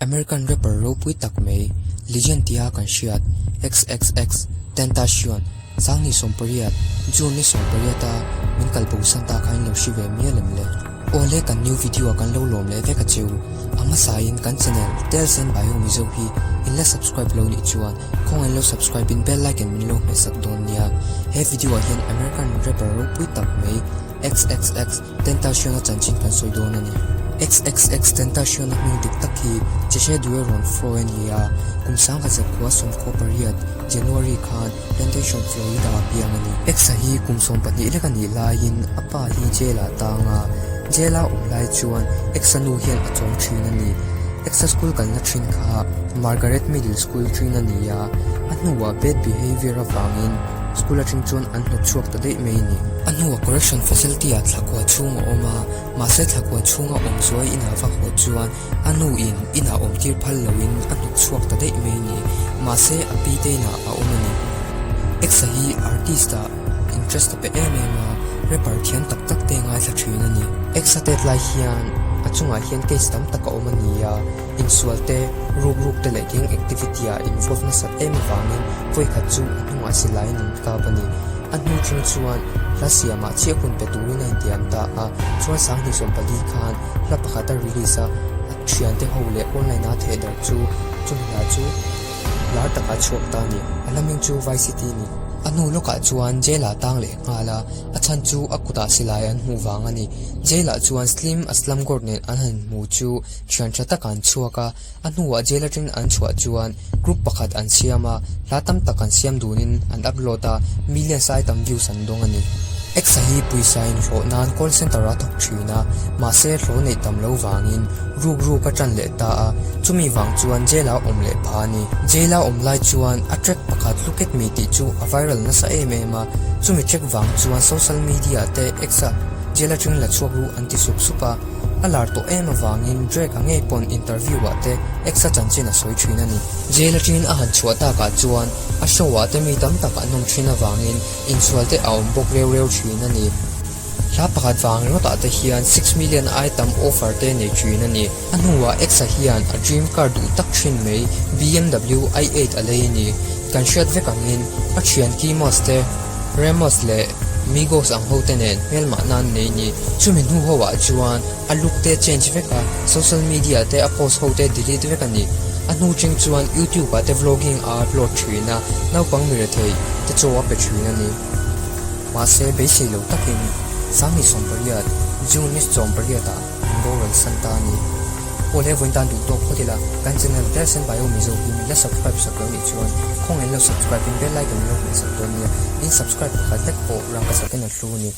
American rapper ropui tak mai, legend tia kan hriat, XXX Tentacion, 2018, June ni 18 a min kal bosan ta kha in lo hri ve mial em le? Awle kan new video ah kan lo lawm leh vek a cheu, a hmasain kan channel Tales and Bio Mizo hi in la subscribe lo nih chuan khawngaih in lo subscribe in bell icon min lo hmehsak dawn nia. He video ah hian American rapper ropui tak mai, XXX Tentacion-a chanchin kan sawi dawn a ni. XXX Tentacion-a hming dik tak hi Jesse Dueron Froe a ni a, kum 1948 January khan Plantation, Florida-a piang a ni. X-a hi kum 12 lek a nih laiin a pa hi jail-ah a tang a, jail-a awm lai chuan X-a nu hian a chawm thin a ni. X-a school kalna thin kha Margaret Middle School thin a ni a, a hnuah bad behavior avangin School atang chuan an hnawt chhuak ta daih mai a ni. A hnuah correction facility ah thlakua chhung a awm a, mahse thlakua chhunga awm zuai inah va haw chuan a nu in inah awm tir phal loin a hnawt chhuak ta daih mai a ni. Mahse a pi te inah a awm a ni. Exa hi artist ah interest a pe em em a, rapper thiam tak tak te a ngaithla thin a ni. Exa tet lai hian a chungah hian case tam tak a awm a ni a. Insual te, ruk ruk te leh gang activity ah involve nasat em avangin vawikhat chu a hnungah silaiin an kap a ni. A hnu thleng chuan hla siamah chiah hun pe turin a intiam ta a, chuan 2014 khan hla pakhat a release a, a thiante ho leh online a thehdarh chu chumi hla chu lar takah a chhuak ta a ni. A hla hming chu Vice City a ni. A hnu lawkah chuan jail ah tang leh nghal a, a chhan chu a kutah silai an hmuh vang a ni. Jail ah chuan Slim Aslam Gold nen an han hmu chu Thian tha tak an chhuak a, a hnuah jail atangin an chhuah chuan group pakhat an siam a, hla tam tak an siam dunin an upload a, millions ai tam views an dawng a ni. X-a hi pawisa inhlawh nan call center a thawk thin a, mahse hlawh neih tam lo vangin ruk ruk a tan leh ta a, chumi vang chuan jail-ah awm leh pha a ni. Jail-a awm lai chuan a track pakhat Look at Me tih chu a viral nasa em em a, chumi track vang chuan social media te X-a jail atangin la chhuak ru an ti sup sup a. A lar tawh em avangin Drake a ngei pawn interview ah te X-a chanchin a sawi thin a ni. Jail atangin a han chhuah takah chuan a show ah te mi tam tak an awm thin avangin insual te a awm bawk reu reu thin a ni. Hla pakhat vang ringawt ah te hian 6 million ai tam offer te nei thin a ni. A hnuah X-a hian a dream car duh tak thin mai BMW i8 a lei a ni. Kan hriat vek angin a thian Kimos te, Ramos leh Migos ang ho te nen hmelmah nan nei ni. Chumi hnu ho ah chuan a look te change vek a, social media te a post ho te delete vek a ni. A hnu cheng chuan YouTube ah te vlogging a upload thin a, naupang mirethei te chaw a pe thin a ni. Mahse beisei lo takin 2018 June ni 18 ah min boral san ta a ni. Awle vawiin tan duh tawk phawt ila, kan channel Delsen Bio Mizo hi min la subscribe sak lo nih chuan khawngaih in lo subscribe in bell icon min lo hmeh sak dawn nia, in subscribe pakhat vek pawh rangka sakin a hlu a ni.